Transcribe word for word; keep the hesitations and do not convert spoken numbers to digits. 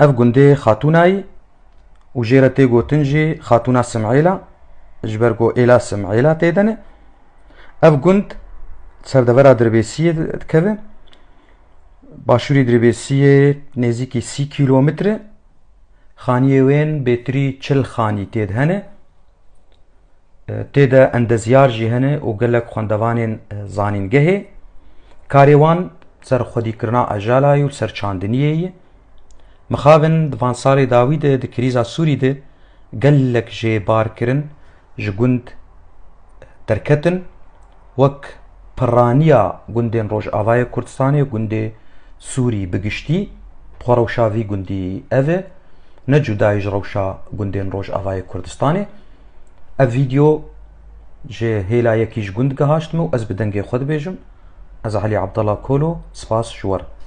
Ev gundê Xatûnayî û jê re tê gotin jî Xatûna Sim'êla, ji ber ku êla Sim'êla tê de ne. Ev gund serdevera Dirbêsiyê dikeve. Başûrî Dirbêsiyê nêzîkî sî kîlometre. Xaniyê wên bêtirî çil xanî tê de hene. Tê de endezyar jî hene û gelek xwendevanên zanîngehê. Karê wan ser xwedîkirina ejalayê û ser çandiniyê ye. Mixabin di van salê dawî de di krîza Sûrî de gelek jê bar kirin, ji gund derketin, wek piraniya gundên Rojavayê Kurdistanê, gundê Sûrî bi giştî, xwe rewşa vî gundî ev e, ne cudayî ji rewşa gundên Rojavayê Kurdistanê. Ev vîdeo ji hêla yekî ji gund gihaşt me û ez bi dengê xwe dibêjim. Ez Elî Abdallah Kolo, spas ji we re.